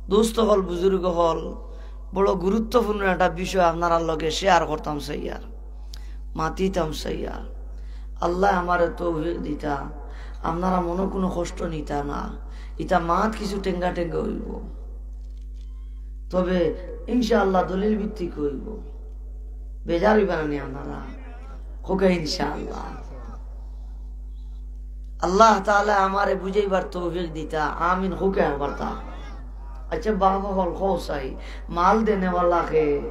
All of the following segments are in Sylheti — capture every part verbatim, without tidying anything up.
দোস্ত অকল, বুজুর্গ অকল, বড় গুরুত্বপূর্ণ একটা বিষয় আপনারার লগে share করতাম চাইয়ার, মাতিতাম চাইয়ার। আল্লায় আমারে তৌফিক দিতা, আপনারা মনো কুনু কষ্ট নিতা না। ইতা মাত কিছু টেঙ্গা টেঙ্গা অইবো, তবে ইনশাআল্লাহ দলিল ভিত্তিক অইবো। বেজার অইবা না নি আপনারা? কউক্কা ইনশাআল্লাহ। আল্লাহ তাআলায় আমারে বুঝাইবার তৌফিক দিতা, আমিন কউক্কা একবার তা। আচ্ছা বাবা অকল, কও চাই, মাল দেনেওয়ালা কে?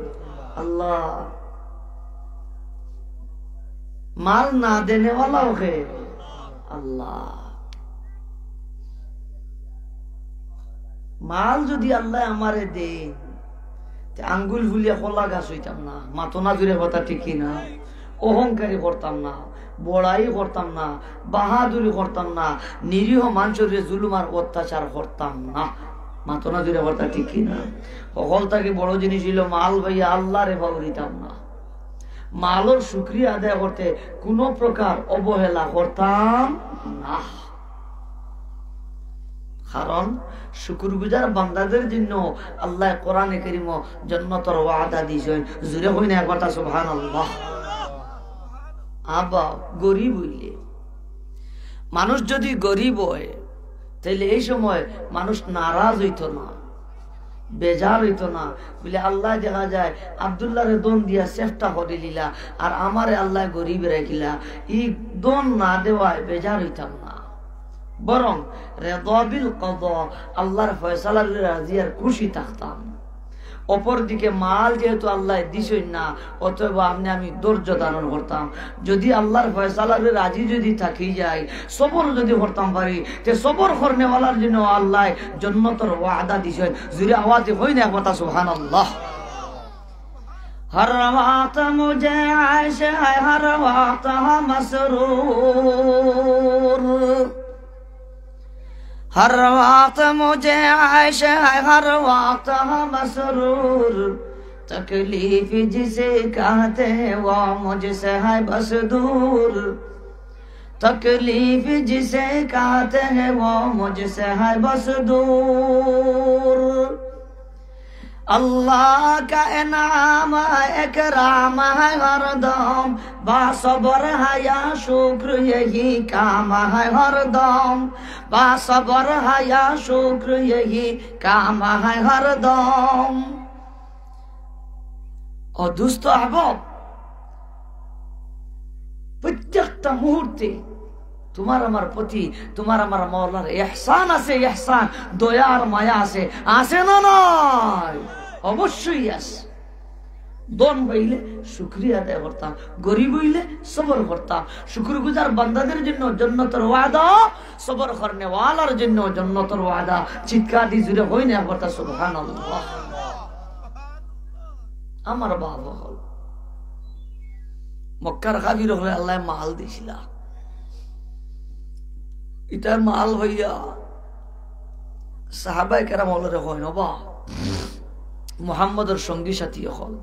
আল্লাহ। মাল না দেনেওয়ালাও কে? আল্লাহ। মাল যুদি আল্লায় আমারে দেইন, তে আঙ্গুল ফুলিয়া কলা গাছ অইতাম না। মাতো না জুরে কথা, ঠিক কি না? অহংকারী করতাম না, বড়াই করতাম না, বাহাদুরি করতাম না, নিরীহ মানষরে জুলুম আর অত্যাচার করতাম না। মাতো না জুরে কথা, ঠিক কি না? হকল থাকি বড় জিনিস অইলো মাল পাইয়া আল্লারে পাউরিতাম না। মালর শুকরিয়া আদায় করতে কুনু প্রকার অবহেলা করতাম না। কারণ শুকুরগুজার বান্দাদের জন্য আল্লায় কোরআনে কারীমো জন্নতর ওয়াদা দিছইন। জুরে কই না একবার তা সুবহানাল্লাহ। আবা, গরিব অইলে, মানুষ যুদি গরিব অয়, তাইলে এই সময় মানুষ নারাজ অইতো না, বেজার অইতো না। বলে আল্লায় দেখা যায় আব্দুল্লারে ধন দিয়া চেষ্টা করিলিলা, আর আমারে আল্লায় গরিব রাখিলা। ই ধন না দেওয়ায় বেজার অইতাম না, বরং রেদা বিল কদা, আল্লার ফয়সালার রাজি আর খুশি থাকতাম। অপরদিকে মাল যেহেতু আল্লায় দিছইন না, অতএব আপনে আমি ধৈর্য ধারণ করতাম। যুদি আল্লার ফয়সালার রাজি যুদি থাকি যাই, সবর যুদি করতাম পারি, তে সবর করনেওয়ালার জন্য আল্লায় জন্নতর ওয়াদা দিছইন। জুরে আওয়াজে কই না একবার তা সুবহানাল্লাহ। ہر وقت مجھے عیش ہے، ہر وقت ہم مسرور۔ ہر وقت مجھے عیش ہے، ہر وقت ہم مسرور۔ تکلیف جسے کہتے ہیں، وہ مجھ سے ہے بس دور۔ تکلیف جسے کہتے ہیں، وہ مجھ سے ہے بس دور۔ اللہ کا انعام ہے، اکرام ہے ہر دم، با صبر ہے یا شکر یہی کام ہے ہر دم، با صبر ہے یا شکر یہی کام ہے ہر دم۔ ও দোস্ত আহবাব, প্রত্যেকটা মুহূর্তে তুমার আমার প্রতি, তুমার আমার মাওলার ইহসান আছে, ইহসান, দয়া আর মায়া আছে, আছে না নাই? অবশ্যই আছে। ধন পাইলে শুকরিয়া আদায় করতাম, গরিব অইলে সবর করতাম। শুকুরগুজার বান্দাদের জন্য জন্নতর ওয়াদা, সবর করনেওয়ালার জন্য জন্নতর ওয়াদা। চিৎকার দি জুরে কই না একবার তা সুবহানাল্লাহ। আমার বাবা অকল, মক্কার কাফির অকলরে আল্লায় মাল দিছিলা। ইতার মাল পাইয়া সাহাবায়ে কেরাম অকলরে কইন, "ওবা, মুহাম্মদর সঙ্গী সাথী অকল,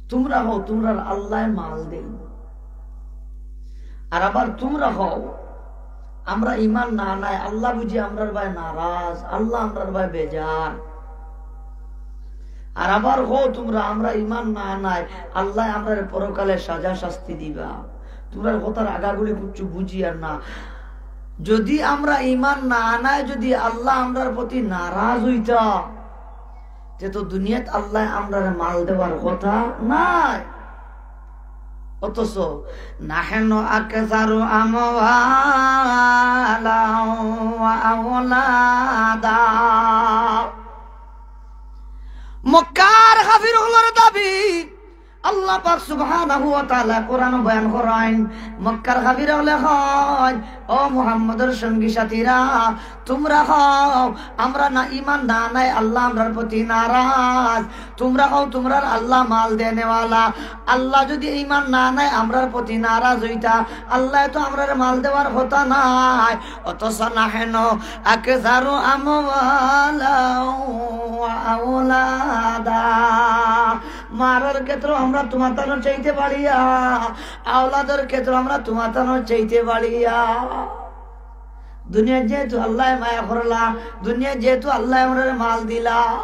তুমরা কও তুমরার আল্লায় মাল দেইন, আর আবার তুমরা কও আমরা ইমান না আনায় আল্লাহ বুঝি আমরার বায় নারাজ, আল্লাহ আমরার বায় বেজার।" আর আবার কও তুমরা, আমরা ইমান না আনায় আল্লায় আমরারে পরকালে সাজা শাস্তি দিবা। তুমরার কথার আগাগুলি কিচ্ছু বুঝিয়ার না। যুদি আমরা ইমান না আনায় যুদি আল্লাহ আমরার প্রতি নারাজ অইতা, তে তো দুনিয়াত আল্লায় আমরারে মাল দেওয়ার কথা নায়। অথচ نحن أكثر أموالا وأولادا। মক্কার কাফির অকলর দাবি, আল্লাহ পাক সুবহানাহু ওয়া তাআলা কোরআনো বয়ান করাইন, মক্কার কাফির অকলে কইন, "ও মুহাম্মদর সঙ্গী সাথীরা, তুমরা কও আমরা না ইমান না আনায় আল্লাহ আমরার প্রতি নারাজ।" তুমরা কও তুমরার আল্লাহ মাল দেনেওয়ালা। আল্লাহ যুদি ইমান না আনায় আমরার প্রতি নারাজ অইতা, আল্লায় তো আমরারে মাল দেওয়ার কথা নায়। অথচ نحن أكثر أموالا وأولادا। মালর ক্ষেত্রে আমরা তুমার তানো চাইতে বাড়িয়া, আওলাদর ক্ষেত্রে আমরা তুমার তানো চাইতে বাড়িয়া। দুনিয়াত যেহেতু আল্লায় মায়া করলা, দুনিয়াত যেহেতু আল্লায় আমরারে মাল দিলা,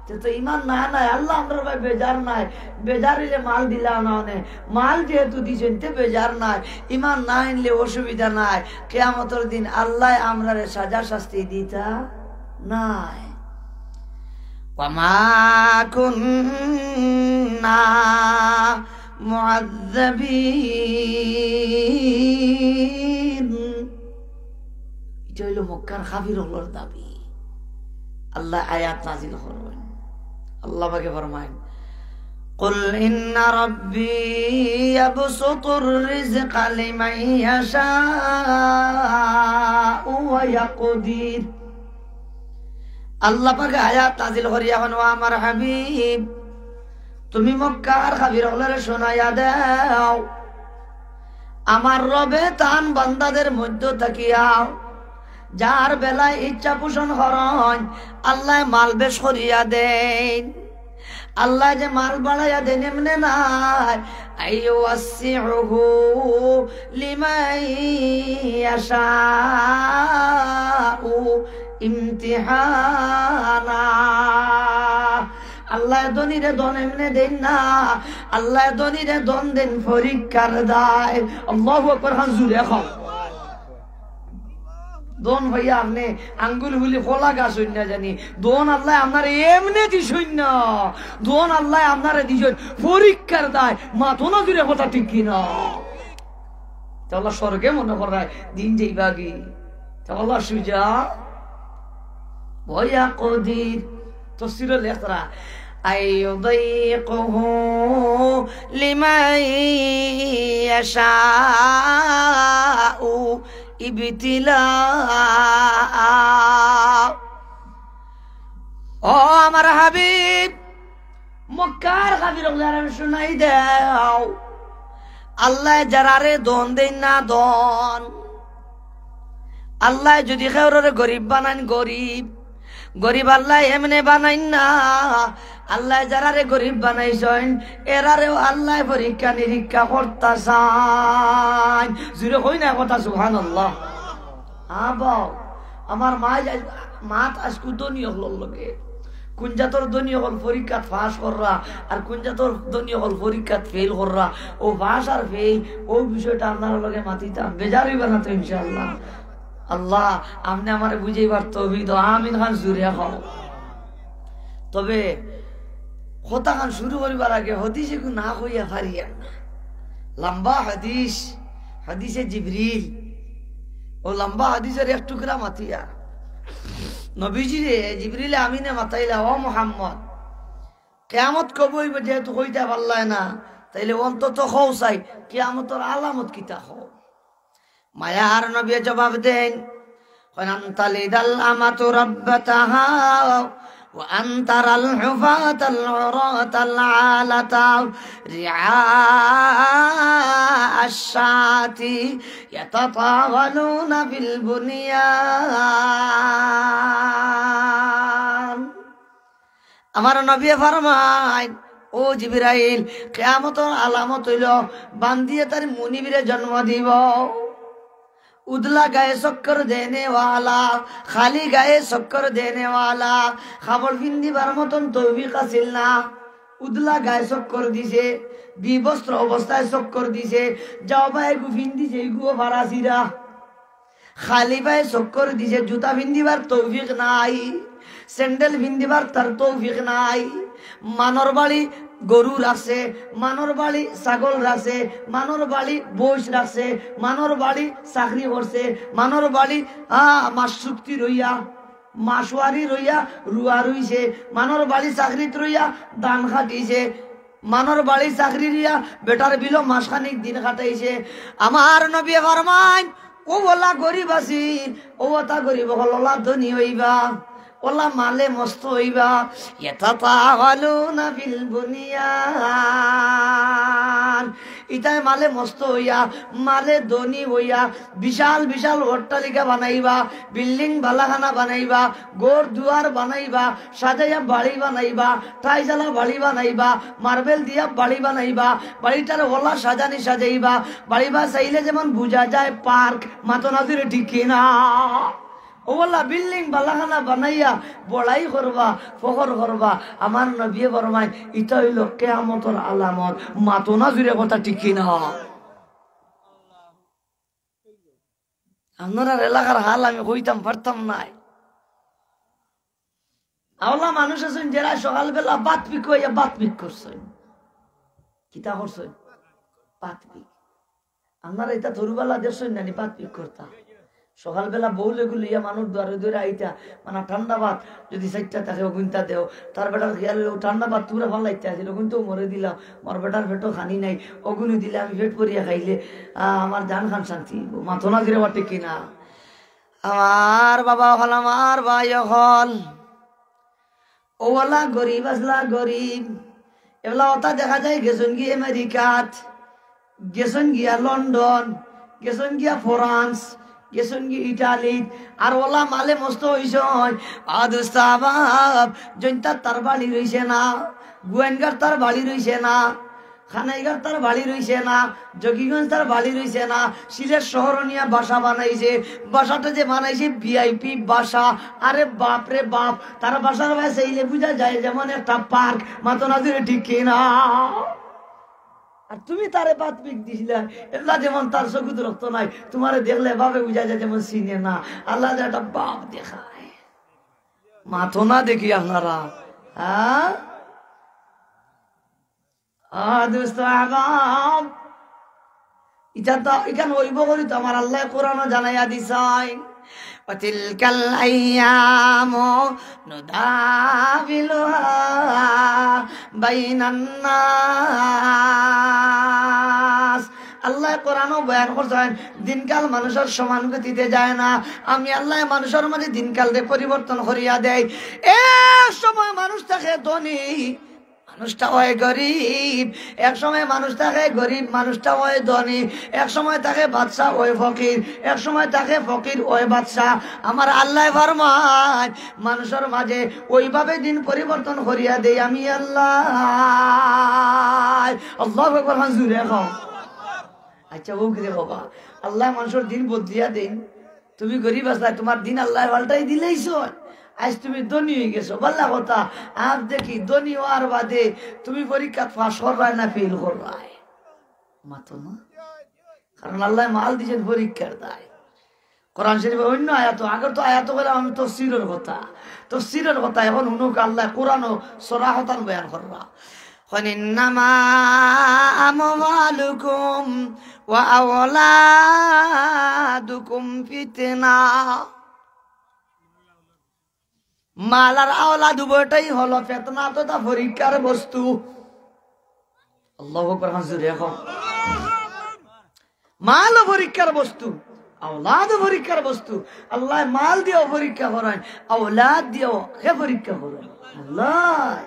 তে তো ইমান না নাই, আল্লাহ আমরার বায় বেজার নায়। বেজার অইলে মাল দিলা না অনে। মাল যেহেতু দিছইন, তে বেজার নায়। ইমান না আনলে অসুবিধা নাই। কিয়ামতর দিন আল্লায় আমরারে সাজা শাস্তি দিতা নায়। ওয়া মা কুন্না মুআযযাবিন। ইটা অইলো মক্কার কাফির অকলর দাবি। আল্লায় আয়াত নাজিল করইন। আল্লাহ পাকে ফরমাইন, "কুল ইন্না রাব্বী ইয়াবসুতুর রিজকা লিমান ইয়াশাউ ওয়া ইয়াকদির।" আল্লাহ পাকে আয়াত নাজিল করিয়া কইন, "ও আমার হাবিব, তুমি মক্কার কাফির অকলরে শুনাইয়া দেও, আমার রবে তান বান্দাদের মধ্য থাকিয়া যার বেলায় ইচ্ছা পোষণ করইন, আল্লায় মাল বেশ করিয়া দেইন।" আল্লায় যে মাল বাড়াইয়া দেইন এমনে নায়, আইয়ুওয়াসসিউহু লিমান ইয়াশাউ ইমতিহানা। আল্লায় ধনীরে ধন এমনে দেইন না, আল্লায় ধনীরে ধন দেইন পরীক্ষার দায়। আল্লাহু আকবার, খান জুরে কও। ধন পাইয়া আপনে আঙ্গুল ফুলি কলা গাছ অইন না জানি। ধন আল্লায় আপনারে এমনে দিছইন না। ধন আল্লায় আপনারে দিছইন পরীক্ষার দায়। মাতো না জুরে কথা ঠিক কি না? তে আল্লাহ স্বর্গে মনে করায় দিন যাইবা গি। তে আল্লাহ সুজা ওয়া ইয়াকদির। তফসিরো লেখরা, আইয়ুযাইকুহু লিমান ইয়াশাউ ইবতিলা। ও আমার হাবিব, মক্কার কাফির অকলরে শুনাই দেও, আল্লায় যারারে ধন দেইন না ধন, আল্লায় যদি কেউররে গরিব বানাইন গরিব, গরিব আল্লায় এমনে বানাইন না। আল্লায় যারারে গরিব বানাইছইন, এরারেও আল্লায় পরীক্ষা নিরীক্ষা করতা চাইন। জুরে কই না কথা, সুবহানাল্লাহ। হ্যাঁ বাও, আমার মায় আজ-, মাত আজকু ধনী অকলর লগে। কুন জাতর ধনী অকল পরীক্ষাত পাস কররা, আর কুন জাতর ধনী অকল পরীক্ষাত ফেইল কররা। অউ পাস আর ফেইল, অউ বিষয়টা আপনারার লগে মাতিতাম। বেজার অইবা না তো ইনশাআল্লাহ। আল্লাহ, আপনে আমারে বুঝাইবার তৌফিক দেও। আমিন খান জুরে কও। তবে কথা খান শুরু করিবার আগে হাদিস এগু না কইয়া পারিয়ার না। লম্বা হাদিস, হাদিসে জিবরিল। অউ লম্বা হাদিসর এক টুকরা মাতিয়া। নবীজিরে জিবরিল আমিনে মাতাইলা, "ও মুহাম্মদ, কিয়ামত কবে অইবো যেহেতু কইতা পারলায় না, তাইলে অন্তত কও চাই, কিয়ামতর আলামত কিতা কও?" মায়ার নবী জবাব দেইন, কইন, "আন তালিদাল আমাতু রাব্বাতাহা, ওয়া আন তারাল হুফাতাল উরাতাল আলাতা রিআ আশ-শাতি ইয়াতাতাওয়ালুনা ফিল বুনিয়ান।" আমার নবীয়ে ফরমাইন, "ও জিবরাইল, কিয়ামতর আলামত অইলো বান্দিয়ে তার মুনিবরে জন্ম দিবো।" উদলা গায়ে চক্কর দেনেওয়ালা, খালি গায়ে চক্কর দেনেওয়ালা, কাপড় ফিন্দিবার মতন তৌফিক আছিল না। উদলা গায়ে চক্কর দিছে, বিবস্ত্র অবস্থায় চক্কর দিছে, যাও বা এগু ফিন্দিছে, এগুও ফাড়া ছিড়া। খালি পায়ে চক্কর দিছে, জুতা ফিন্দিবার তৌফিক নাই, স্যান্ডেল ফিন্দিবার তার তৌফিক নাই। মানর বাড়ি গরু রাখছে, মানর বাড়ি ছাগল রাখছে, মানর বাড়ি বইস রাখছে, মানর বাড়ি চাকরি করছে, মানর বাড়ি, আ, মাস চুক্তি রইয়া, মাসওয়ারি রইয়া রুয়া রইছে, মানর বাড়ি চাকরিত রইয়া ধান কাটিছে, মানর বাড়ি চাকরি দিয়া বেটার বিলো মাসখানিক দিন কাটাইছে। আমার নবী ফরমাইন, অউ অলা গরিব আছিল, অউ অতা গরিব অকল অলা ধনী অইবা। ওলা মালে মস্ত অইবা, ইয়াতাতাওয়ালাউনা ফিল বুনিয়ান। ইতায় মালে মস্ত অইয়া, মালে ধনী অইয়া, বিশাল বিশাল অট্টালিকা বানাইবা, বিল্ডিং বালাখানা বানাইবা, ঘর দুয়ার বানাইবা, সাজাইয়া বাড়ি বানাইবা, টাইলসআলা বাড়ি বানাইবা, মার্বেল দিয়া বাড়ি বানাইবা, বাড়িটারে ওলা সাজানি সাজাইবা, বাড়িবা চাইলে যেমন বুঝা যায় পার্ক, মাতো না জুরে ঠিক কি না? ও আল্লাহ, বিল্ডিং বালাখানা বানাইয়া বড়াই করবা, ফখর করবা। আমার নবীয়ে ফরমাইন, ইতা অইলো কিয়ামতর আলামত। মাতো না জুরে কথা ঠিক কি না? আপনারার এলাকার হাল আমি কইতাম পারতাম নায়। আওলা মানুষ আছইন যেরা সকালবেলা ভাত পিক অইয়া ভাত পিক করছইন। কিতা করছইন? ভাত পিক। আপনারা ইতা তরুবালা দেখছইন নানি ভাত পিক করতা? সকালবেলা বউ লেগু লইয়া মানুষ দুয়ারে দুয়ারে আইতা, মানে ঠান্ডা ভাত যদি চাইরটা থাকে অগুইনতা দেও, তার বেটার খিয়াল অইলো ঠান্ডা ভাত তুরা ফালাইতে আছিল, অগুইনতাউ মরে দিলাম, মোর বেটার পেটো খানি নাই, অগুইন দিলে আমি পেট ভরিয়া খাইলে, আহ, আমার জান খান শান্তি অইবো। মাতো না জুরে ঠিক কি না? আমার বাবা অকল, আমার ভাই অকল, অলা গরিব আছলা গরিব। এবলা অতা দেখা যায় গেছইন গিয়া আমেরিকাত, গেছইন গিয়া লন্ডন, গেছইন গিয়া ফ্রান্স, গেছইন গিয়া ইটালিত। আর অলা মালে মস্ত অইছইন। আ দোস্ত আহবাব, জৈন্তাত তার বাড়ি রইছে না, গোয়াইনঘাট তার বাড়ি রইছে না, কানাইঘাট তার বাড়ি রইছে না, জকিগঞ্জ তার বাড়ি রইছে না, সিলেট শহর নিয়া বাসা বানাইছে। বাসাটা যে বানাইছে ভিআইপি বাসা। আরে বাপ রে বাপ, তার বাসার বায় চাইলে বুঝা যায় যেমন একটা পার্ক। মাতো না জুরে ঠিক কি না? আর তুমি তারে ভাত পিক দিছিলা, এবলা যেমন তার চকুত রক্ত নাই, তুমারে দেখলে ভাবে বুঝা যায় যেমন চিনে না। আল্লায় যে একটা ভাব দেখায়। মাতো না দেখি আপনারা, হ্যাঁ? আ দোস্ত আহবাব, ইটা তো, ইখান অইবো করি তো আমার আল্লায় কোরআনো জানাইয়া দিছইন, "ওয়া তিলকাল আইয়ামু নুদাউইলুহা বাইনান নাস।" আল্লায় কোরআনো বয়ান করছইন, দিনকাল মানুষর সমান গতিতে যায় না। আমি আল্লায় মানুষর মাঝে দিনকালরে পরিবর্তন করিয়া দেই। এক সময় মানুষ থাকে ধনী, মানুষটা অয় গরিব, এক সময় মানুষ থাকে গরিব, মানুষটা অয় ধনী, এক সময় থাকে বাদশা অয় ফকির, এক সময় থাকে ফকির অয় বাদশা। আমার আল্লায় ফরমাইন, মানুষর মাঝে অইভাবে দিন পরিবর্তন করিয়া দেই আমি আল্লায়। আল্লাহু আকবার, খান জুরে কও। আচ্ছা, অউ কিরে বাবা, আল্লায় মানুষর দিন বদলিয়া দেইন। তুমি গরিব আছলায়, তুমার দিন আল্লায় পাল্টাই দিলাইছইন। আইজ তুমি ধনী অইগেছো, ভালা কথা। আর দেখি, ধনী অওয়ার বাদে তুমি পরীক্ষাত পাস কররায় না ফেইল কররায়? মাতো না। কারণ আল্লায় মাল দিছইন পরীক্ষার দায়। কোরআন শরীফে অইন্য আয়াতো, আগর তো আয়াতো কইলাম আমি তফসিরর কথা, তফসিরর কথা। এখন হুনউক্কা আল্লায় কোরআনো সরাহতান বয়ান কররা। কইন, "ইন্নামা আমওয়ালুকুম ওয়া আওলাদুকুম ফিতনা।" মাল আর আওলাদ উভয়টাই হলো ফিতনা তথা পরীক্ষার বস্তু। আল্লাহু আকবার, খান জুরে কও। মালও পরীক্ষার বস্তু, আওলাদও পরীক্ষার বস্তু। আল্লায় মাল দিয়াও পরীক্ষা করইন, আওলাদ দিয়াও কে পরীক্ষা করইন? আল্লায়।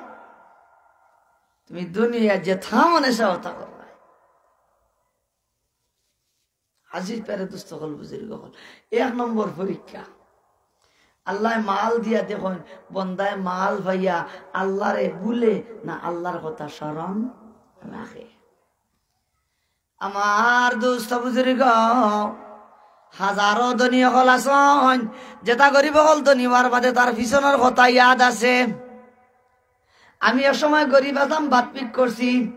তুমি দুনিয়াত যে থামনে সে কথা কররায়। আজিজ পেয়ারে দোস্ত অকল, বুজুর্গ অকল, এক নম্বর পরীক্ষা। আল্লায় মাল দিয়া দেখইন, বন্দায় মাল পাইয়া আল্লারে ভুলে না আল্লার কথা স্মরণ রাখে। আমার দোস্ত বুজুর্গ, হাজারো ধনী অকল আছইন, যেতা গরিব অকল ধনী অওয়ার বাদে তার পিছনর কথা ইয়াদ আছে। আমি এক সময় গরিব আছলাম, ভাত পিক করছি,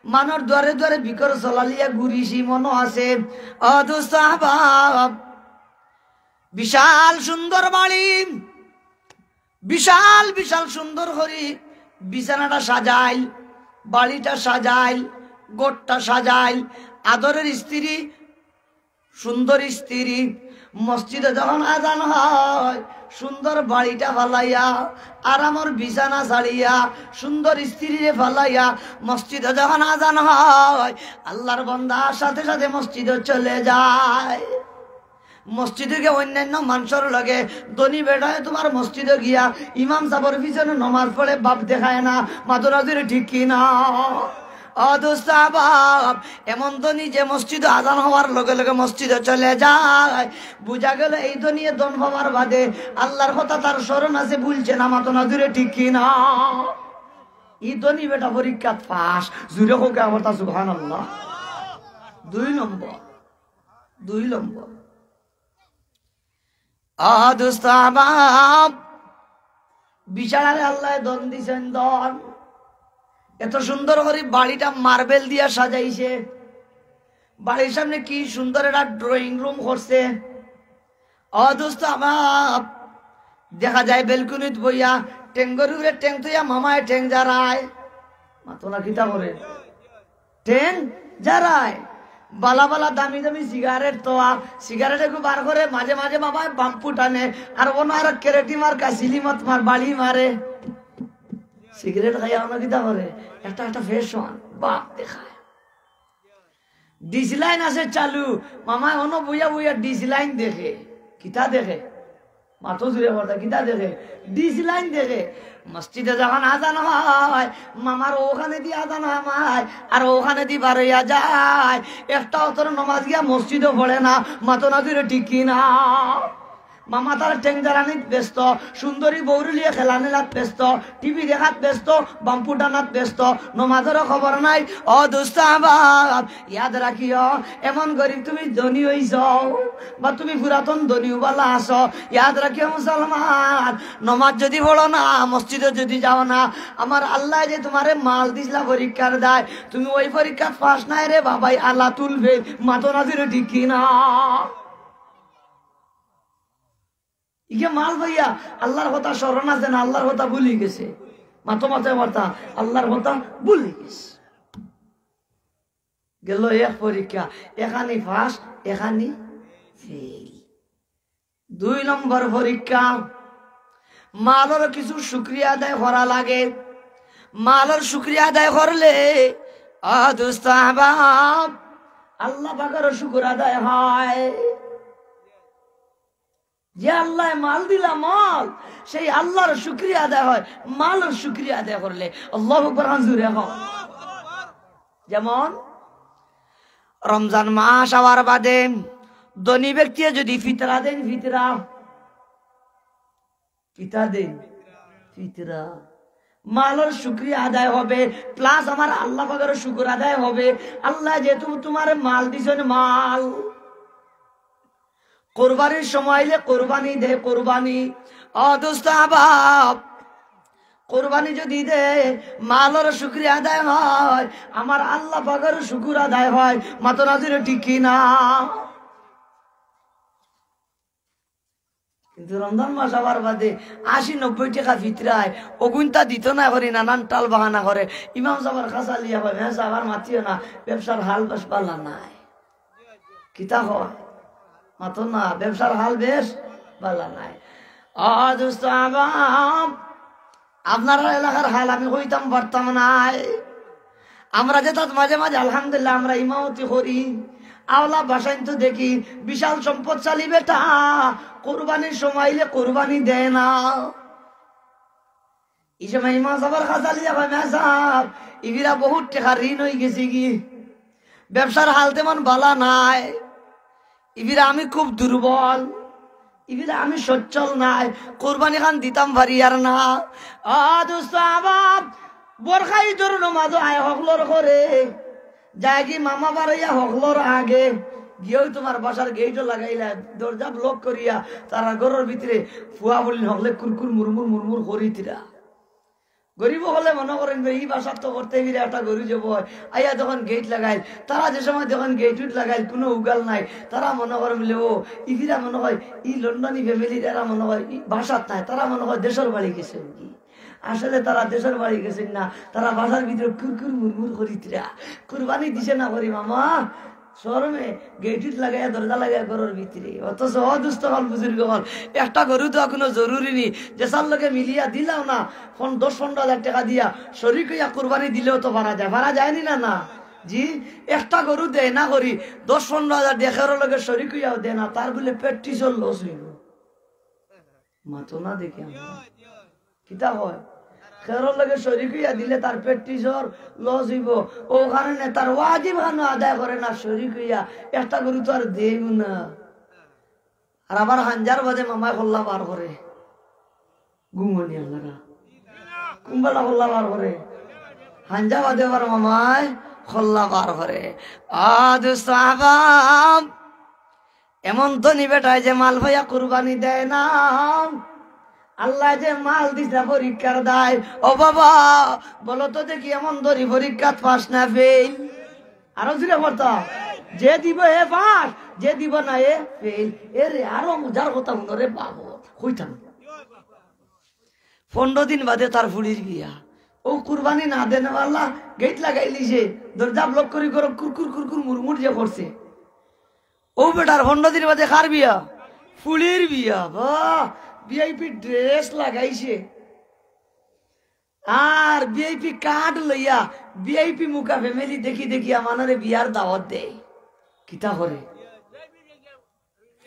মানষর দুয়ারে দুয়ারে ভিকর ছলা লইয়া ঘুরিছি, মনো আছে? ও দোস্ত আহবাব, বিশাল সুন্দর বাড়ি, বিশাল বিশাল সুন্দর করি বিছানাটা সাজাইল, বাড়িটা সাজাইল, ঘরটা সাজাইল, আদরের স্ত্রী, সুন্দর স্ত্রী। মসজিদো যখন আজান হয়, সুন্দর বাড়িটা ফালাইয়া, আরামর বিছানা ছাড়িয়া, সুন্দর স্ত্রীরে ফালাইয়া মসজিদো যখন আজান হয়, আল্লার বন্দা সাথে সাথে মসজিদো চলে যায়। মসজিদো গিয়া অইন্যাইন্য মানষর লগে, ধনী বেটায় তুমার মসজিদো গিয়া ইমাম সাবর পিছনে নমাজ পড়ে, বাপ দেখায় না, মাতইন না জুরে ঠিক কি না? ও দোস্ত আহবাব, এমন ধনী যে মসজিদো আজান হওয়ার লগে লগে মসজিদো চলে যায়, বুঝা গেল এই ধনীয়ে ধন পাওয়ার বাদে আল্লার কথা তার স্মরণ আছে, ভুলছে না, মাতইন না জুরে ঠিক কি না? ই ধনী বেটা পরীক্ষাত পাস, জুরে কউক্কা আবার তা সুবহানাল্লাহ। দুই নম্বর, দুই নম্বর। আ দোস্ত আহবাব, বিচারারে আল্লায় ধন দিছইন, ধন। এত সুন্দর করি বাড়িটা মার্বেল দিয়া সাজাইছে, বাড়ির সামনে কি সুন্দর একটা ড্রয়িং রুম করছে। ও দোস্ত আহবাব, দেখা যায় বেলকুনিত বইয়া টেংগর উপরে টেং থইয়া মামায় টেং জারায়। মাতইন না, কিতা করে? টেং জারায়। বালা বালা দামি দামি সিগারেট তো, সিগারেট এগু বার করে, মাঝে মাঝে মামায় বাম্পু টানে, আর অনো আর কেরেটি মার, কাসিলি মত মার, বাড়ি মারে। সিগারেট খাইয়া অনো কিতা করে? একটা একটা ফ্যাশন, বাপ দেখায়। ডিসি লাইন আছে চালু, মামায় অনো বইয়া বইয়া ডিসি লাইন দেখে। কিতা দেখে? মাতইন জুরে কউক্কা, কিতা দেখে? ডিসি লাইন দেখে। মসজিদো যখন আজান হয়, মামার অখানেদি আজান হামায়, আর অখানেদি বার অইয়া যায়। একটা অক্তর নমাজ গিয়া মসজিদো পড়ে না, মাতইন না জুরে ঠিক কি না? মামা তার টেং জারানিত ব্যস্ত, সুন্দরী বউরে লইয়া খেলানেলাত ব্যস্ত, টিভি দেখাত ব্যস্ত, বাম্পু টানাত ব্যস্ত, নমাজরও খবর নাই। ও দোস্ত আহবাব, ইয়াদ রাখিও, এমন গরিব তুমি ধনী অইছো, বা তুমি পুরাতন ধনী বালা আছো, ইয়াদ রাখিও মুসলমান, নমাজ যুদি পড়ো না, মসজিদো যুদি যাও না, আমার আল্লায় যে তুমারে মাল দিছলা পরীক্ষার দায়, তুমি ওই পরীক্ষাত পাস নায় রে বাবাই, আল্লাহ তুলবে, মাতইন না জুরে ঠিক কি না? ইগে মাল পাইয়া আল্লার কথা স্মরণ আছে না, আল্লার কথা ভুলি গেছে। মাতইন না, মাতইন না, আল্লার কথা ভুলি গেছে। গেল এক পরীক্ষা, এখানি পাস, এখানি ফেইল। দুই নম্বর পরীক্ষা, মালর কিছু শুকরিয়া আদায় করা লাগে। মালর শুকরিয়া আদায় করলে, ও দোস্ত আহবাব, আল্লা পাকর শুকুর আদায় হয়। যে আল্লায় মাল দিলা মাল, সেই আল্লার শুকরিয়া আদায় হয় মালর শুকরিয়া আদায় করলে। আল্লাহু আকবার, হাত জোরে কও। যেমন রমজান মাস আওয়ার বাদে ধনী ব্যক্তিয়ে যদি ফিতরা দেইন, ফিতরা, কিতা দেইন? ফিতরা। মালর শুকরিয়া আদায় হবে, plus আমার আল্লা পাকর শুকুর আদায় হবে। আল্লায় যেহেতু তুমারে মাল দিছইন, মাল কুরবানির সময় আইলে কুরবানি দে, কুরবানি। ও দোস্ত আহবাব, কুরবানি যদি দে, মালর শুকরিয়া আদায় হয়, আমার আল্লা পাকর শুকুর আদায় হয়। মাতইন না জোরে, ঠিক কি না? কিন্তু রমজান মাস আওয়ার বাদে আশি নব্বই টেকা ফিতরায়, অগুইনতা দিতো নায় করি নানান টাল বাহানা করে। ইমাম সাবর কাছে আইয়া কয়, "মেসাব, আর মাতিও না, ব্যবসার হাল বেশ বালা নায়।" কিতা কয়? মাতইন না, ব্যবসার হাল বেশ বালা নায়। ও দোস্ত আহবাব, আপনারার এলাকার হাল আমি কইতাম পারতাম নায়। আমরা যেতাত মাঝে মাঝে আলহামদুলিল্লাহ আমরা ইমামতি করি, আওলা বাসাইন তো দেখি বিশাল সম্পদশালী বেটা, কুরবানির সময় আইলে কুরবানি দেয় না। ই সময় ইমাম সাবর কাছে আইয়া কয়, "মেসাব, ইবিরা বহুত টেকার ঋণ অইগেছে গি, ব্যবসার হাল তেমন বালা নায়, ইবিরা আমি খুব দুর্বল, ইবিরা আমি সচ্ছল নায়, কুরবানি খান দিতাম পারিয়ার না।" ও দোস্ত আহবাব, বরখা ইদর নমাজো আয় হকলর ঘরে, যায় গি মামা বারইয়া হকলর আগে, গিয়াউ তুমার বাসার গেইটো লাগাইলা, দরজা block করিয়া, তারার ঘরর ভিতরে ফুয়া ফুড়িন হকলে কুরকুর মুরমুর মুরমুর করিতরা। গরিব অকলে মনো করইন, "বে, ই বাসাত তো করতে ফিরে একটা গরু জব অয়।" আইয়া যখন গেইট লাগাইল, তারা যে সময় যখন গেইট উইট লাগাইল, কুনু উগাল নাই, তারা মনো করইন বলে, "ও, ইফিরা মনো অয়, ই লন্ডনী family-র, এরা মনো অয় ই বাসাত নাই, তারা মনো অয় দেশর বাড়ি গেছে কি।" আসলে তারা দেশর বাড়ি গেছইন না, তারা বাসার ভিতরে কুরকুর মুরমুর করিতরা। কুরবানি দিছে না করি মামা, শরমে গেইট উইট লাগাইয়া, দরজা লাগাইয়া ঘরর ভিতরে। অথচ ও দোস্ত অকল, বুজুর্গ অকল, একটা গরু দেওয়া কুনু জরুরি নি। যেসার লগে মিলিয়া দিলাও না, পন-, দশ পনরো হাজার টেকা দিয়া শরিক অইয়া কুরবানি দিলেও তো পারা যায়, পারা যায়নি না? না, জি, একটা গরু দেয় না করি, দশ পনেরো হাজার দিয়া খেরর লগে শরিক অইয়াও দেয় না, তার বুলে প্র্যাকটিসর লস অইবো। মাতো না দেখি আমরা। কিতা কয়? খেরর লগে শরিক অইয়া দিলে তার প্র্যাকটিসর লস অইবো। অউ কারণে তার ওয়াজিব খানো আদায় করে না শরিক অইয়া, একটা গরু তো আর দেইবো না। আর আবার হাঞ্জার বাদে মামায় খল্লা বার করে। ঘুমনি আল্লারা। কুনবেলা খল্লা বার করে? হাঞ্জা বাদে আবার মামায় খল্লা বার করে। আ দোস্ত আহবাব, এমন ধনী বেটায় যে মাল পাইয়া কুরবানি দেয় না। আল্লায় যে মাল দিছে পরীক্ষার দায়। ও বাবা, বলো তো দেখি, এমন ধনী পরীক্ষাত পাস না ফেইল? আরো জুরে পড়তা। যে দিব হে পাস, যে দিব না হে ফেইল। এরে আরো মজার কথা হুনো রে বাবা, কইতাম। পনরো দিন বাদে তার ফুড়ির বিয়া। অউ কুরবানি না দেনেওয়ালা গেইট লাগাইলিছে, দরজা ব্লক করি করে কুরকুর কুরকুর মুরমুর যে করছে। অউ বেটার পনরো দিন বাদে কার বিয়া? ফুড়ির বিয়া। বাহ, ভিআইপি ড্রেস লাগাইছে। আর ভিআইপি কার্ড লইয়া ভিআইপি মুখা ফ্যামিলি দেখি দেখি আমানরে বিয়ার দাওয়াত দেয়। কিতা করে?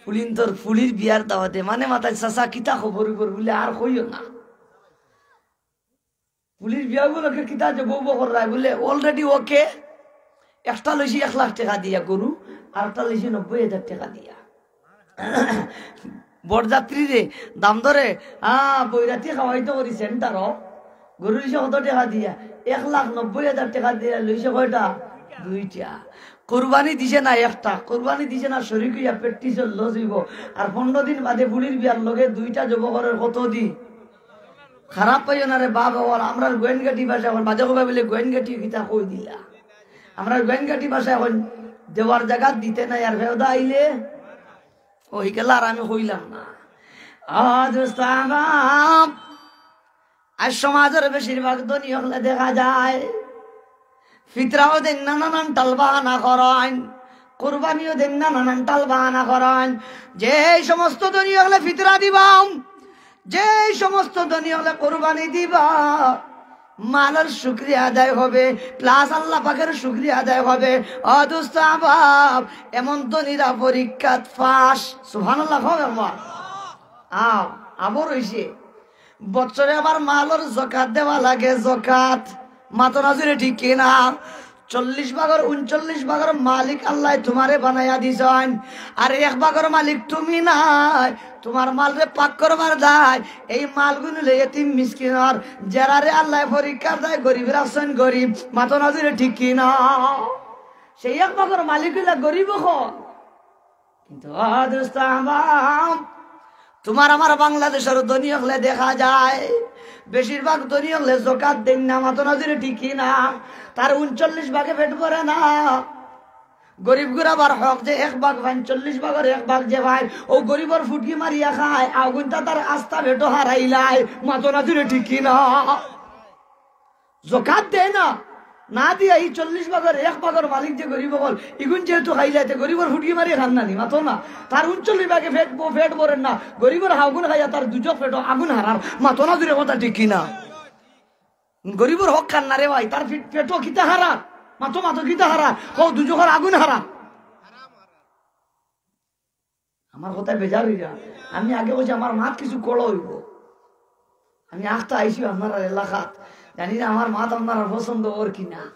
ফুড়িন্তর ফুড়ির বিয়ার দাওয়াত দেয়। মানে মাতায়, "চাচা, কিতা খবর অইবো?" বুলে, "আর কইও না।" ফুড়ির বিয়া উপলক্ষে কিতা যে বউ বকর রায় বুলে, "Already okay।" একটা লইছি এক লাখ টেকা দিয়া গরু, আর একটা লইছি নব্বই হাজার টেকা দিয়া। বরযাত্রীরে দাম ধরে, আ, বৈরাতি খাওয়াইতো করি সেন্টারো। গরু লইছে কত টেকা দিয়া? এক লাখ নব্বই হাজার টেকা দিয়া লইছে কয়টা? দুইটা। কুরবানি দিছে না একটা, কুরবানি দিছে না শরিক অইয়া প্র্যাকটিসর লস অইবো। আর পনরো দিন বাদে ফুড়ির বিয়ার লগে দুইটা জব করের কত দি? খারাপ পাইও না রে বাবা, অর আমরার গোয়েনগাটি ভাষায় অখন বাদে কইবা বুলে গোয়েনগাটি কিতা কই দিলা। আমরার গোয়েনগাটি ভাষায় অখন দেওয়ার জাগাত দিতে নাই, আর ফেওদা আইলে অউ হিকেলা আর আমি কইলাম না। আ দোস্ত আহবাব, আইজ সমাজর বেশিরভাগ ধনী অকলে দেখা যায় ফিতরাও দেইন না, নানান টাল বাহানা করইন, কুরবানিও দেইন না, নানান টাল বাহানা করইন। যে সমস্ত ধনী অকলে ফিতরা দিবা, যে সমস্ত ধনী অকলে কুরবানি দিবা, মালর শুকরিয়া আদায় হবে, plus আল্লাহ পাকের শুকরিয়া আদায় হবে। অ দোস্ত আহবাব, এমন ধনীরা পরীক্ষাত পাস। সুবহানাল্লাহ, কও একবার। আও, আবার অইছে। বছরে আবার মালর জকাত দেওয়া লাগে, জকাত। মাতো না জুরে, ঠিক কি না? চল্লিশ ভাগর ঊনচল্লিশ ভাগর মালিক আল্লায় তুমারে বানাইয়া দিছইন, আর এক ভাগর মালিক তুমি নায়। তুমার মালরে পাক করবার দায়, এই মালগুন অইলে এতিম মিসকিনর, যেরারে আল্লায় পরীক্ষার দায় গরিব রাখছইন গরিব। মাতো না জুরে, ঠিক কি না? সেই এক ভাগর মালিক অইলা গরিব অকল। কিন্তু অ দোস্ত আহবাব, তুমার আমার বাংলাদেশর ধনী অকলে দেখা যায়, বেশিরভাগ ধনী অকলে জকাত দেইন না, মাতো না জুরে, ঠিক কি না? তার ঊনচল্লিশ ভাগে পেট ভরে না। গরিব গুরাবার হক যে এক ভাগ পাইন, চল্লিশ ভাগর এক ভাগ যে পাইন, অউ গরিবর ফুটকি মারিয়া খায়, আগুইনতা তার আস্তা পেটো হারাইলায়, মাতো না জুরে, ঠিক কি না? জকাত দেয় না, না দিয়া ই চল্লিশ ভাগর এক ভাগর মালিক যে গরিব অকল, ইগুন যেহেতু খাইলায়, তে গরিবর ফুটকি মারি খার না নি, মাতো না। তার ঊনচল্লিশ ভাগে পেট ভ-, পেট ভরের না, গরিবর হাগুন খাইয়া তার দুজখ পেটো আগুন হারার, মাতো না জুরে, কথা ঠিক কি না? গরিবর হক খার না রে ভাই, তার পেট-, পেটো কিতা হারার, মাতো, মাতো কিতা হারার, কও দুজখর আগুন হারার। আমার কথায় বেজার অইরা। আমি আগে কইছি আমার মাত কিছু কড়া অইবো। আমি আখতা আইছি আপনারার এলাকাত, জানি না আমার মাত আপনারার পছন্দ অর কি না।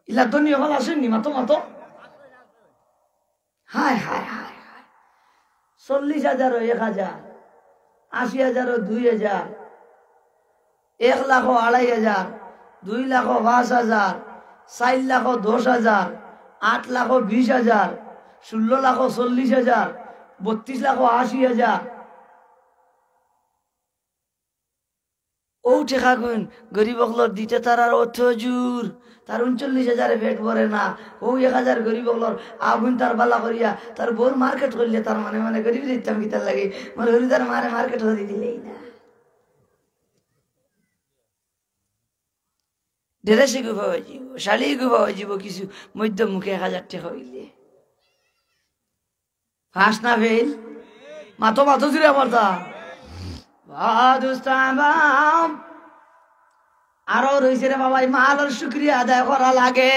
ইলা ধনী অকল আছইন নি, মাতো, মাতো। হায়, হায়, হায়, হায়। চল্লিশ হাজারও এক হাজার, আশি হাজারও দুই হাজার, এক লাখও আড়াই হাজার, দুই লাখও পাঁচ হাজার, চাইর লাখও দশ হাজার, আট লাখও বিশ হাজার, ষোলো লাখও চল্লিশ হাজার, বত্রিশ লাখও আশি হাজার। অউ টেকাগুন গরিব অকলর দিতে তারার অত জুর, তার ঊনচল্লিশ হাজারে পেট ভরে না। অউ এক হাজার গরিব অকলর আগুন তার বালা করিয়া, তার বউর মার্কেট করিলে তার মনে মনে গরিব দিতাম কিতার লাগি, মোর হরিদার মারে মার্কেট করি দিলেই না। ড্রেসে গুফা অইযিবো, শাড়ি গুফা অইযিবো, কিছু মধ্যম মুখে এক হাজার টেকা অইলে। পাস না ফেইল? মাতো, মাতো জুরে মারতা। বাদ উস্তাদ। আরো রইছে রে বাবা, এই মালর শুকরিয়া আদায় করা লাগে।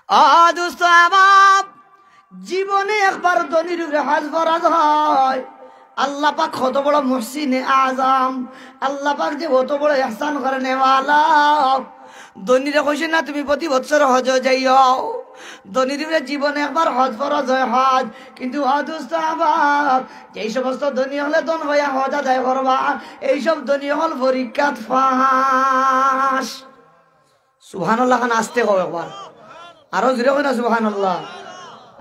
ও দোস্ত আহবাব, জীবনে একবার ধনীর উপরে হজ ফরজ হয়। আল্লাহ পাক কত বড় মুহসিনে আজম, আল্লাহ পাক যে কত বড় ইহসান করেন ওয়ালা। ধনীরে কইছে না, "তুমি প্রতি বছর হজ যাইও।" ধনীর উপরে জীবনে একবার হজ ফরজ হয়, হজ। কিন্তু ও দোস্ত আহবাব, যেই সমস্ত ধনী অকলে ধন হইয়া হজ আদায় করবা, এইসব ধনী অকল পরীক্ষাত ফাঁস। সুবহানাল্লাহ খান আস্তে কও একবার, আরো জোরে কই না সুবহানাল্লাহ।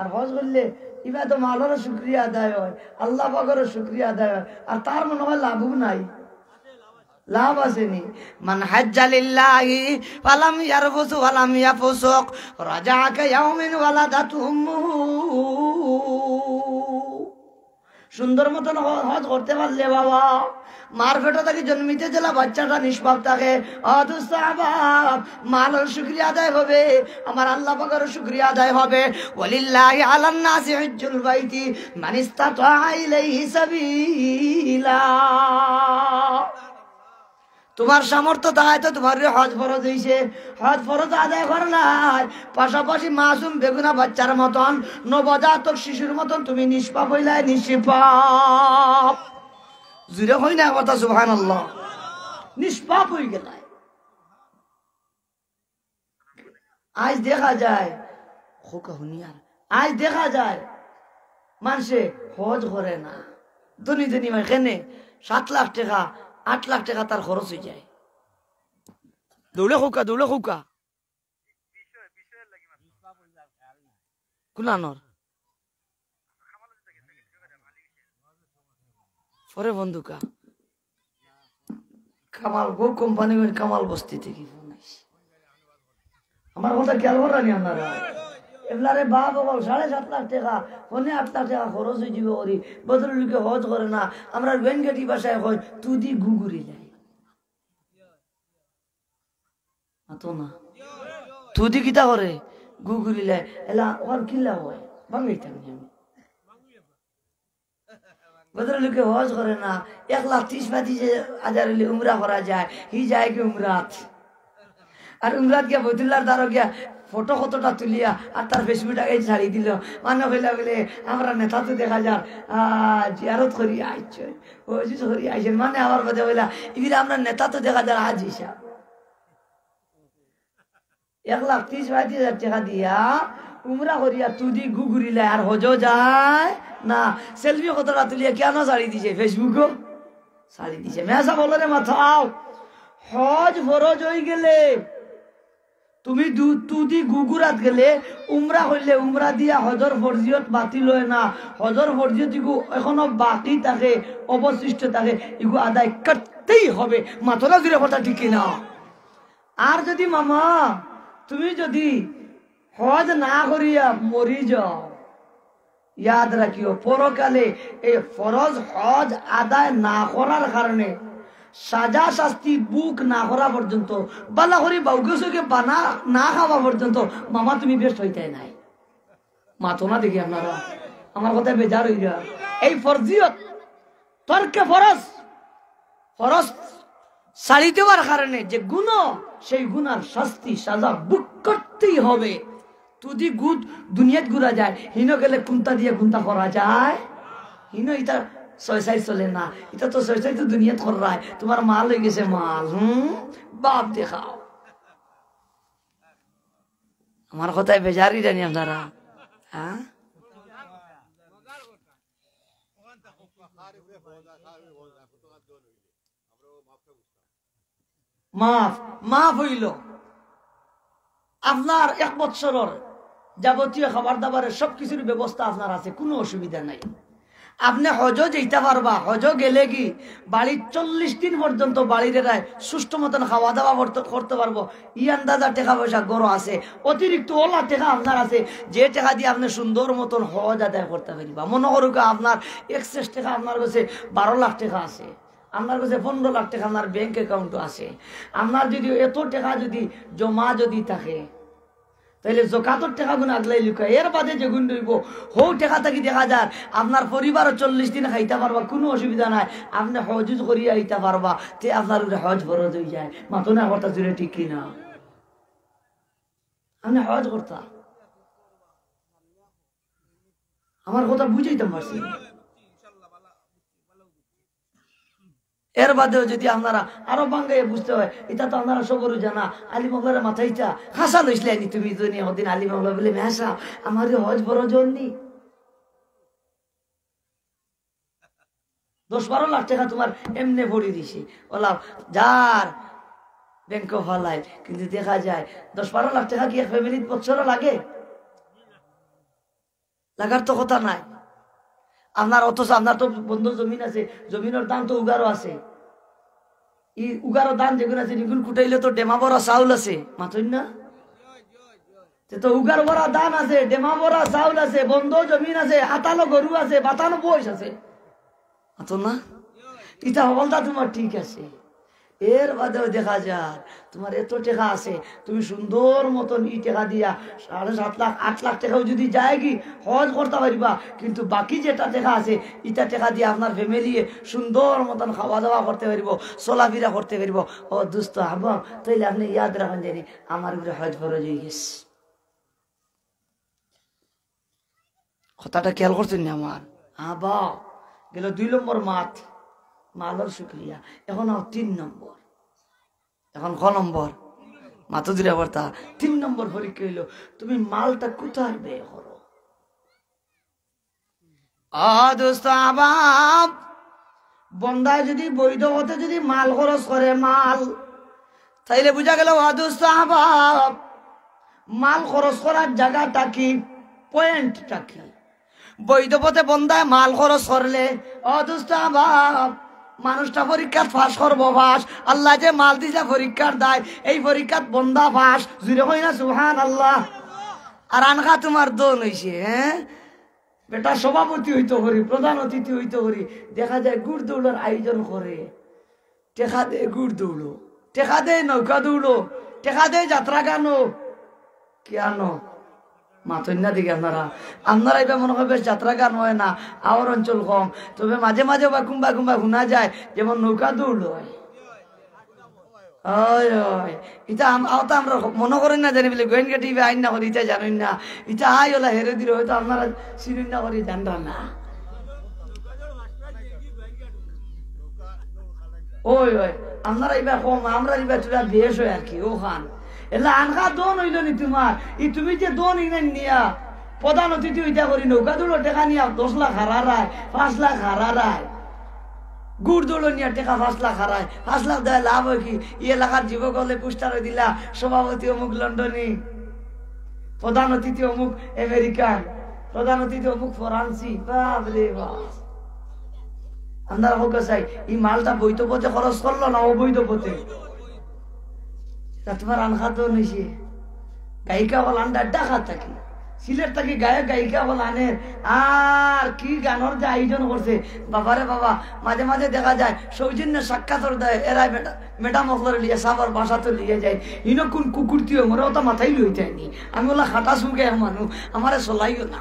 আর হজ করলে ইবা তো মালরও শুকরিয়া আদায় হয়, আল্লাহ পাকরও শুকরিয়া আদায় হয়, আর তার মনে হয় লাভও নাই, লাভ আছে নি। মান হাজ্জা লিল্লাহি ফালাম ইয়ারফুস ওয়ালাম ইয়াফসুক রাজাআ কায়াউমিন ওয়ালাদাতহু উম্মুহু। সুন্দর মতন হ-, হজ করতে পারলে বাবা, মার পেটো থাকি জন্মিতে যেলা বাচ্চাটা নিষ্পাপ থাকে, ও দোস্ত আহবাব, মালর শুকরিয়া আদায় হবে, আমার আল্লাহ পাকর শুকরিয়া আদায় হবে। ওয়ালিল্লাহি আলান নাসি হিজ্জুল বাইতি মান ইস্তাতা ইলাইহি সাবিলা। তোমার সামর্থ্য থাকায় তো তোমার উপরে হজ ফরজ হইছে, হজ ফরজ আদায় করলায়, পাশাপাশি মাসুম বেগুনা বাচ্চার মতন, নবজাতক শিশুর মতন তুমি নিষ্পাপ হইলায়, নিষ্পাপ। জুরে হই না কথা, সুবহানাল্লাহ। নিষ্পাপ হই গেলায়। আইজ দেখা যায়, খোকা হুনিয়ার, আইজ দেখা যায় মানষে হজ করে না। ধনী ধনী মানে কেনে সাত লাখ টেকা, আট লাখ টেকা তার খরচ হই যায়। দৌড়ে খোকা, দৌড়ে খোকা। কুনানোর? পরে বন্ধুকা। কামাল, বউ কোম্পানি করে কামাল বস্তি থেকে ফোন আইছে। আমার কথা খেয়াল করা নি আপনারা? এবারে বাপ বাবা সাড়ে সাত লাখ টাকা, ফোনে আট লাখ টাকা খরচ হয়ে যাবে করি। বদরুল লোকে হজ করে না, আমরা রোয়েন গাটি ভাষায় কয়, তুদি গুগুরি লাই। মাতো না। তুদি কিতা করে? গুগুরি লাই। এলা ওখান কিলা হয়? বাংলাইতাম নি আমি। বদরুল লোকে হজ করে না, এক লাখ ত্রিশ পঁয়ত্রিশ হাজার হইলে উমরা করা যায়, হি যায় কি উমরাত? আর উমরাত গিয়া বৈতুল্লাহর দ্বারো গিয়া ফটো কতটা তুলিয়া আর তার Facebook আগে ছাড়ি দিল। মানে কইলা বলে, আমরা নেতা তো দেখা যার, আহ, জিয়ারত করি আইছে, হজ করি আইছে, মানে আমার কথা কইলা, ইবিরা আমরা নেতা তো দেখা যার হাজি সাব। এক লাখ ত্রিশ পঁয়ত্রিশ হাজার টাকা দিয়া উমরা করিয়া তুদি গুগুরি লাই আর হজো যায় না। সেলফি কতটা তুলিয়া কেন ছাড়ি দিছে Facebook-ও? ছাড়ি দিছে। মেসা বলো রে মাথাও, হজ ফরজ হই গেলে তুমি দু-, তুদি গুগুরাত গেলে উমরা হইলে উমরা দিয়া হজর ফরজিয়ত বাতিল হয় না। হজর ফরজিয়ত ইগু এখনো বাকি থাকে, অবশিষ্ট থাকে, ইগু আদায় করতেই হবে। মাতলা জুড়ে কথা ঠিক কি না? আর যদি মামা, তুমি যদি হজ না করিয়া মরি যাও, ইয়াদ রাখিও, পরকালে এই ফরজ হজ আদায় না করার কারণে সাজা শাস্তি বুক না করা পর্যন্ত, বালা করি বাউকে চোখে বানা না খাওয়া পর্যন্ত, মামা, তুমি বেহেস্ত হইতায় নাই। মাতো না দেখি আপনারা, আমার কথায় বেজার হইরা। এই ফরজিয়ত, তরকে ফরজ, ফরজ ছাড়ি দেওয়ার কারণে যে গুনাহ, সেই গুনার শাস্তি, সাজা বুক করতেই হবে। তুদি গুদ দুনিয়াত ঘুরা যায়, হিনো গেলে কুন্তা দিয়া কুন্তা করা যায়, হিনো ইতা ছয় সাইজ চলে না, ইতা তো ছয় সাইজ তো দুনিয়াত করায়, তোমার মাল হয়ে গেছে মাল, হুম, বাপ দেখাও। আমার কথায় বেজারি জানি আপনারা, হ্যাঁ? মাফ, মাফ হইল। আপনার এক বৎসরর যাবতীয় খাবার দাবারের সব কিছুর ব্যবস্থা আপনার আছে, কোনো অসুবিধা নাই। আপনি হজো যেতে পারবা, হজো গেলে কি বাড়ির চল্লিশ দিন পর্যন্ত বাড়ির এরায় সুষ্ঠু মতন খাওয়া দাওয়া করতে, করতে পারবো। ই আন্দাজা টেকা পয়সা গরো আছে, অতিরিক্ত ওলা টেকা আপনার আছে, যে টেকা দিয়ে আপনি সুন্দর মতন হজ আদায় করতে পারবা। মনে করুক আপনার এক্সেস টেকা আপনার কাছে বারো লাখ টেকা আছে, আপনার কাছে পনেরো লাখ টেকা আপনার ব্যাংক অ্যাকাউন্টও আছে। আপনার যদি এত টেকা যদি জমা যদি থাকে, তাইলে জকাতর টেকাগুন আগলাই লুকায়, এর বাদে যেগুন রইবো, হউ টেকা থাকি দেখা যার আপনার পরিবারও চল্লিশ দিন খাইতা পারবা, কুনু অসুবিধা নাই। আপনে হজ উজ করিয়া আইতা পারবা, তে আপনার উপরে হজ ফরজ অইযায়। মাতো না কথা জুড়ে, ঠিক কি না? আপনে হজ করতা, আমার কথা বুঝাইতাম পারছি না। এর বাদেও যদি আপনারা আরো বাঙ্গাইয়া বুঝতে হয়, ইতা তো আপনারা সবরউ জানা, আলিম অকলরে মাতাইতা, খাসা লইছলায় নি তুমি দুনিয়া হদিন আলিম অকলরে বুলে, "মেসাব, আমার অউ হজ ফরজ অয়নি।" দশ বারো লাখ টেকা তুমার এমনে পড়ি দিছে, অলা যার ব্যাংকো ফালাইল, কিন্তু দেখা যায় দশ বারো লাখ টেকা কি এক ফ্যামিলিত বছরও লাগে? লাগার তো কথা নাই। আপনার, অথচ আপনার তো বন্ধ জমিন আছে, জমিনর ধান তো উগারও আছে। ই উগারও ধান যেগুন আছে, ইগুন কুটাইলে তো ডেমা ভরা চাউল আছে, মাতইন না? তে তো উগার ভরা ধান আছে, ডেমা ভরা চাউল আছে, বন্ধ জমিন আছে, আতালো গরু আছে, বাতানো বইস আছে, মাতো না? ইতা হকলতা তুমার ঠিক আছে। এর বাদেও দেখা যার তুমার এত টেকা আছে, তুমি সুন্দর মতন ই টেকা দিয়া সাড়ে সাত লাখ, আট লাখ টেকাও যদি যায়গি, হজ করতা পারবা, কিন্তু বাকি যেটা টেকা আছে, ইটা টেকা দিয়া আপনার ফ্যামিলিয়ে সুন্দর মতন খাওয়া দাওয়া করতে পারবো, চলাফিরা করতে পারবো। ও দোস্ত আহবাব, তাইলে আপনে ইয়াদ রাখইন জানি, আমার উপরে হজ ফরজ অইগেছে। কথাটা খেয়াল করছইন নি আমার? হ্যাঁ বা, গেল দুই নম্বর মাত, মালর শুকরিয়া। এখন আও তিন নম্বর। এখন ক নম্বর? মাতো দিরা পারতা। তিন নম্বর পরীক্ষা অইলো, তুমি মালটা কুথায় ব্যয় করো? ও দোস্ত আহবাব, বন্দায় যদি বৈধ পথে যদি মাল খরচ করে, মাল, তাইলে বুঝা গেল, ও দোস্ত আহবাব, মাল খরচ করার জাগাটা কি, পয়েন্টটা কি? বৈধ পথে বন্দায় মাল খরচ করলে, ও দোস্ত আহবাব, মানুষটা পরীক্ষাত পাস করবো, পাস। আল্লায় যে মাল দিছে পরীক্ষার দায়, এই পরীক্ষাত বন্দা পাস। জুরে কইন না সুবহানাল্লাহ। আর আনখা তুমার ধন অইছে, হ্যাঁ? বেটা সভাপতি অইতো করি, প্রধান অতিথি অইতো করি, দেখা যায় ঘুড় দৌড়র আয়োজন করে, টেকা দেয় ঘুড় দৌড়ো, টেকা দেয় নৌকা দৌড়ো, টেকা দেয় যাত্রা গানো। কিয়ানো? মাতইন না দেখি আপনারা। আপনারা ইবা মনে হয় বেশ যাত্রা গান অয় না, আওয়ার অঞ্চল কম, তবে মাঝে মাঝে বা কুম্বা কুম্বা হুনা যায়, যেমন নৌকা দৌড় অয়। অয়, অয়। ইতা আম-, অতা আমরা মনো করইন না জানি বুলে, গোয়েন গেটে ইবা আইন না করি, ইতা জানইন না। ইতা আই অলা হেরে দিল, হয়তো আপনারা চিনইন না করি, জানরা না। অয়, অয়। আপনারা ইবা কম, আমরা ইবা থুড়া বেশ অয় আর কি, অখান। এলা আনখা ধন অইলো নি তুমার, ই তুমি যে ধন ইনাইন নিয়া, প্রধান অতিথি অইতা করি নৌকা দৌড়ো টেকা নিয়া দশ লাখ হারারায়, পাঁচ লাখ হারারায়। ঘুড় দৌড়ো নিয়া টেকা পাঁচ লাখ হারায়, পাঁচ লাখ দেয় লাভ অয় কি? ই এলাকার যুবক অকলে পোস্টারে দিলা, সভাপতি অমুক লন্ডনী, প্রধান অতিথি অমুক আমেরিকান, প্রধান অতিথি অমুক ফরান্সি। বাপ রে বাপ। আপনারা কউক্কা চাই, ই মালটা বৈধ পথে খরচ করলো না অবৈধ পথে? তা তুমার আনখা ধন অইছে। গায়িকা অকল আনরা ঢাকা থাকি, সিলেট থাকি গায়ক গায়িকা অকল আনের, আর কি গানর যে আয়োজন করছে, বাবারে বাবা। মাঝে মাঝে দেখা যায় সৌজন্য সাক্ষাৎর দায়, এরাই ম্যাডা-, ম্যাডাম অকলরে লিয়া সাবর বাসাত লিয়া যায়। ইনো কুন কুকুরতি অয়, মোরে অতা মাথাত লইতায় নি। আমি অলা খাটা সুখে মানুষ, আমারে চলাইও না।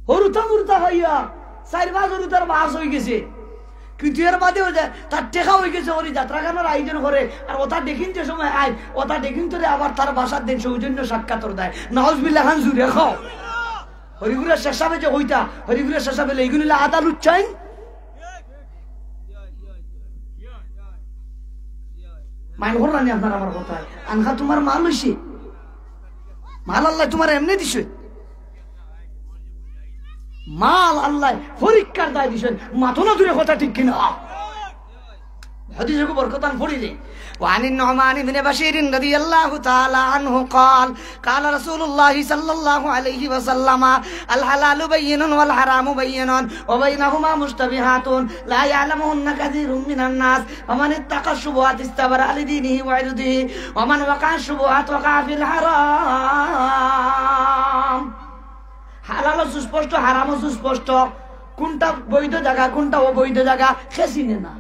হুরুতা মুরুতা খাইয়া চাইর পাঁচ হুরুতার বাস অইগেছে, কিন্তু এর বাদেও যে তার টেকা অইগেছে করি যাত্রা গানর আয়োজন করে, আর অতা দেখিন যে সময় আয়, অতা দেখিন তোরে আবার তার বাসাত দেইন সৌজন্য সাক্ষাৎর দায়। নাউজুবিল্লাহ খান জুরে কও। হরিপুরের শেষাবে যে কইতা, হরিপুরের শেষাবে লইগুন অইলা আদা লুচ্চাইন। মাইন কররা নি আপনারা আমার কথায়? আনখা তুমার মাল অইছে, মাল আল্লায় তুমারে এমনে দিছে, মাল আল্লায় পরীক্ষার দায় দিছইন। মাতো না জুরে কথা, ঠিক কি না? হাদিসে খুব বরকতান পড়িলে। وعن النعمان بن بشير رضي الله تعالى عنه قال: قال رسول الله صلى الله عليه وسلم: الحلال بين والحرام بين وبينهما مشتبهات لا يعلمهن كثير من الناس، فمن اتقى الشبهات استبرأ لدينه وعرضه، ومن وقع الشبهات وقع في الحرام. হালালও সুস্পষ্ট, হারামও সুস্পষ্ট, কুনটা বৈধ জাগা, কুনটা অবৈধ জাগা, কে চিনে না।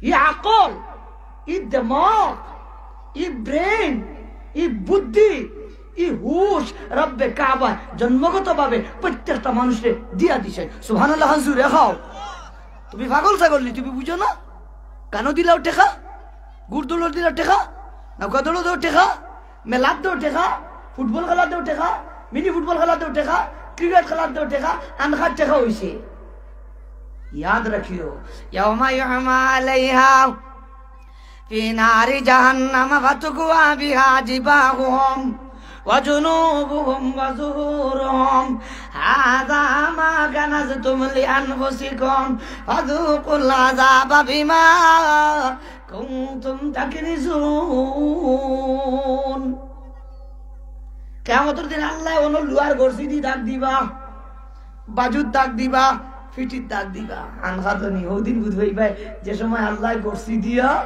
ই আকল, ই দেমাগ, ই ব্রেন, ই বুদ্ধি, ই হুশ রব্বে কাবা জন্মগতভাবে প্রত্যেকটা মানুষরে দিয়া দিছে। সুবহানাল্লাহ, জুরে কও। তুমি পাগল ছাগল নি, তুমি বুঝো না? গানো দিলাও টেকা, ঘুড় দৌড়ো দিলাও টেকা, নৌকা দৌড়ো দেও টেকা, মেলাত দেও টেকা, ফুটবল খেলাত দেও টেকা, মিনি ফুটবল খেলাত দেও টেকা, ক্রিকেট খেলাত দেও টেকা, আনখার টেকা অইছে। ইয়াদ রাখিও, يوم يحمى عليها في نار جهنم فتكوى بها جباههم وجنوبهم وظهورهم، هذا ما كنزتم لأنفسكم فذوقوا العذاب بما كنتم تكنزون। কিয়ামতর দিন আল্লায় অনো লুয়ার গর্সি দি ডাক দিবা, বাজুত ডাক দিবা, ফিটিত ডাক দিবা। আনখাদনি, হৌদিন বুঝবায় যে সময় আল্লায় গর্সি দিয়া,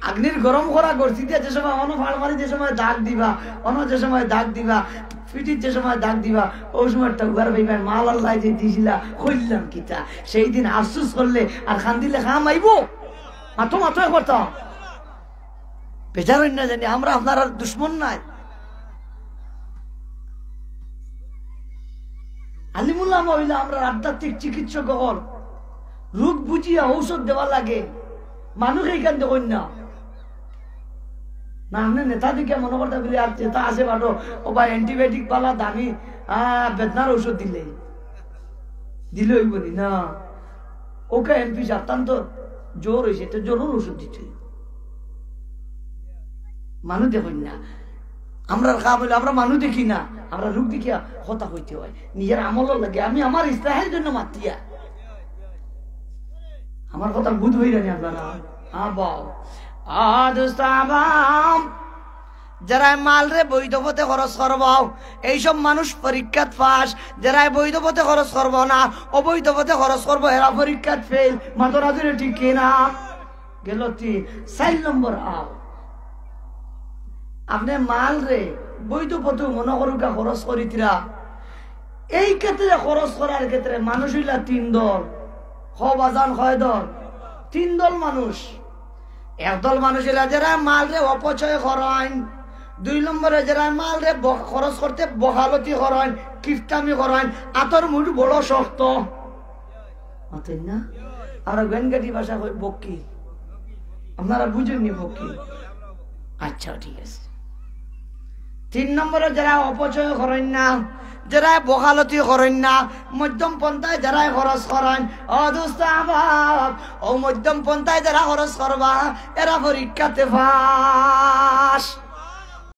আগ্নির গরম করা গর্সি দিয়া যে সময় অনো ফাড় মারি, যে সময় ডাক দিবা, অনো যে সময় ডাক দিবা, ফিটিত যে সময় ডাক দিবা, অউ সময় একটা উগার পাইবা, মাল আল্লায় যে দিছিলা, কইলাম কিতা? সেই দিন আফসুস করলে আর কান্দিলে কাম আইবো? মাতো, মাতো একবার তো। বেজার অইন না জানি, আমরা আপনারার দুশমন নায়। আলিমুল্লামা অইলা আমরার আধ্যাত্মিক চিকিৎসক অকল। রোগ বুঝিয়া ঔষধ দেওয়া লাগে। মানুষ এইখান দেখইন না। না, আপনে নেতা দেখিয়া মনো করতা বুলি আর যেতা আছে বাটো, ও ভাই অ্যান্টিবায়োটিক বালা দামি, আহ, বেদনার ঔষধ দিলে। দিলে অইবো নি? না। ওকে এমপি সাহেব, তান তো জ্বর অইছে, তো জ্বরর ঔষধ দিতে অইবো। মানুষ দেখইন না। আমরার কাম অইলো, আমরা মানুষ দেখি না, আমরা রোগ দেখিয়া কথা কইতে অয়। নিজের আমলর লাগি, আমি আমার ইসলাহের জন্য মাতিয়া। আমার কথা বুঝ অইরা নি আপনারা? হ্যাঁ, বাও। আ, দোস্ত আমার, যেরায় মালরে বৈধ পথে খরচ করবাও, এইসব মানুষ পরীক্ষাত পাস। যেরায় বৈধ পথে খরচ করবো না, অবৈধ পথে খরচ করবো, এরা পরীক্ষাত ফেল। মাতরা জুরে ঠিক কি না? গেল তিন। চাইর নম্বর আও, আপনে মালরে বৈধ পথে মনো করুকা খরচ করিতরা। এই ক্ষেত্রে খরচ করার ক্ষেত্রে মানুষ অইলা তিন দল। কও বাজান, কয় দল? তিন দল মানুষ। একদল মানুষ অইলা যেরা মালরে অপচয় করইন, দুই নম্বরে যেরা মালরে ব-, খরচ করতে বখালতি করইন, কিফটামি করইন, আতর মুঠ বড় শক্ত। মাতইন না? আমরা গেনগাটি ভাষা কই বক্কি। আপনারা বুঝইন নি বক্কি? আচ্ছা, ঠিক আছে। তিন নম্বরে যেরা অপচয় করইন না, যেরা বখালতি করইন না, মধ্যম পন্থায় যেরা খরচ করইন, ও দোস্ত আহবাব, ও মধ্যম পন্থায় যেরা খরচ করবা, এরা পরীক্ষাতে পাস।